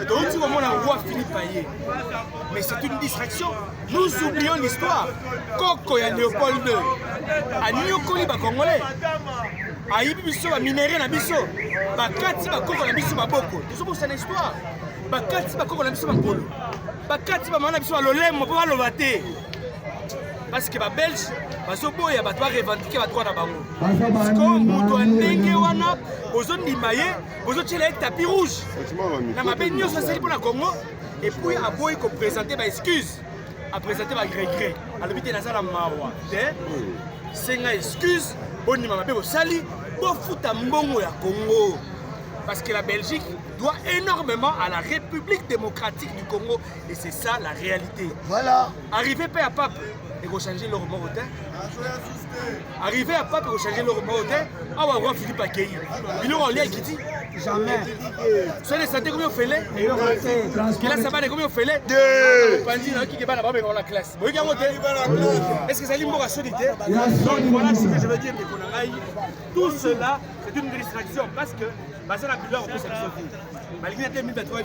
Touti komona roi Philippe aye, mais c'est une distraction. Nous oublions l'histoire. Koko ya Léopold II anyokoli Bacongolais, ayibi biso baminerais na biso, bakati bakoko na biso maboko. Tozobosana histoire. Bakati bakoko na biso makolo, bakati bamama na biso balolemo mpo baloba te, parce que Babelge bazoboya bato barevendiquer badroit na bango. Sikoyo moto ya ndenge wana, bozondima ye, bozotiela ye tapis rouge na mabe nyonso asali mpo na Congo. Et puis aboyi koprésenter baexcuse, aprésenter baregret. Alobi te, naza na mawa te. Senga excuse, bondima mabe bosali, bofuta mbongo ya Congo, parce que la Belgique doit énormément à la République démocratique du Congo et c'est ça la réalité. Voilà. Arrivé mpe ya pape ekochange eloko moko te. Arrivé ya pape ekochange eloko moko te. Awa roi Philippe akei, biloko alia ekiti? Jamais. Soins de santé komi ofele, kelasi ya bana ekomi ofele, pandi nayoki bana babenga na classe, boyoki yango te. Est ce que ezali mboka soni te? Donc voilà ce que je veux dire, ndeko na ngai. Tout cela, c'est une distraction, parce que baza na bilan kopesa biso te, balingi na 2023.